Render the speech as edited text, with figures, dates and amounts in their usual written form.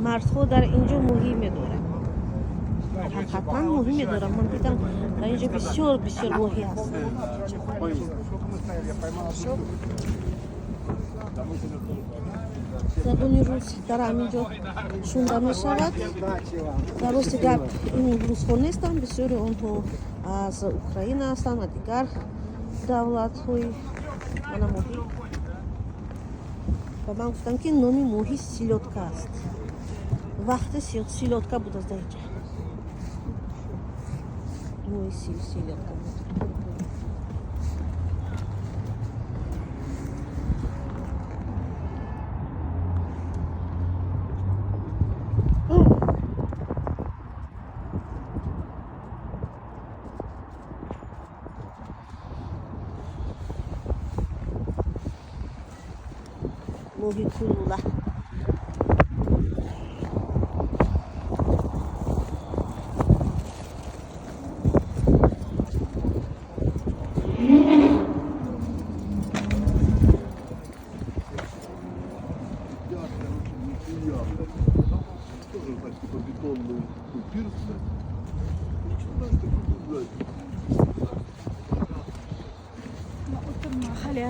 Мардҳо дар ин ҷо моҳӣ медоранд, ҳақиқатан моҳӣ медоранд. Ман дидам, дар ин ҷо бисёр бисёр моҳӣ ҳаст. Сколько мы стояли, я поймал. Забони рус дар ҳамин ҷо шунда мешавад. Дар рости гап, ин русҳо нестанд, бисёри онҳо аз Украина ҳастанд ва дигар давлатҳои. Мана моҳӣ. Ба ман гуфтанд, ки номи моҳӣ селёдка аст. Вақте селёдка будааст дар инҷа, моҳи селёдка буд. Моҳи кулула. Я, короче, нихуя, блядь. Тоже так, типа, бетонный такой пирс, блядь. И что знаешь, такой, блядь. O'tirma hali.